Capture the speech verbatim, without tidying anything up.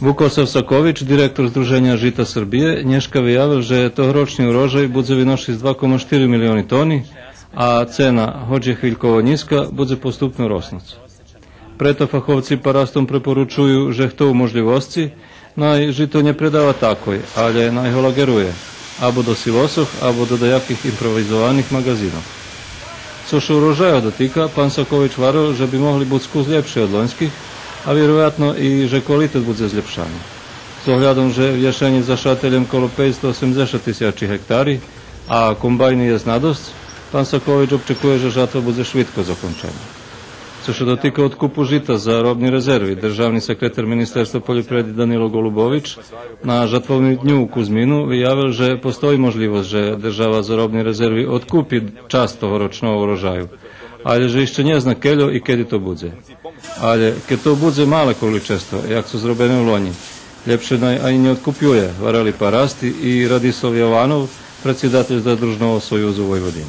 Вукосав Сакович, директор Здруженя Жита Србиє, нєшка виявел же тогорочни урожай будзе виношиц два кома штири милиони тони, а цена, гоч є хвильково нїзка, будзе поступно роснуц. Прето фаховци парастом препоручую же хто у можлївосци, най жито нє предава такой, алє най го лагерує, або до силосох, або до даяких импровизованих маґазинох. Цо ше урожайох дотика, пан Сакович гварел же би могли буц кус лєпши од лоньских, а вироятно и же квалитет будзе злєпшани. З оглядом же вєшенє за шателєм коло пейцсто осемдзешат тисячи гектари, а комбайни єст надосц, пан Сакович обчекує же жатва будзе швидко закончена. Цо ше дотика откупу жита за робни резерви, державни секретар Министерства польопривреди Данило Голубович на жатвовним дню у Кузмину виявел же постої можлївосц же держава за робни резерви откупи часц тогорочного урожаю, алє же ище нє зна кельо и кеди то будзе. Алє кед то будзе мале количество, як цо зробене у лонї, лєпше най анї нє откупює, гварели парасти и Радислав Йованов, предсидатель Задружного союзу Войводини.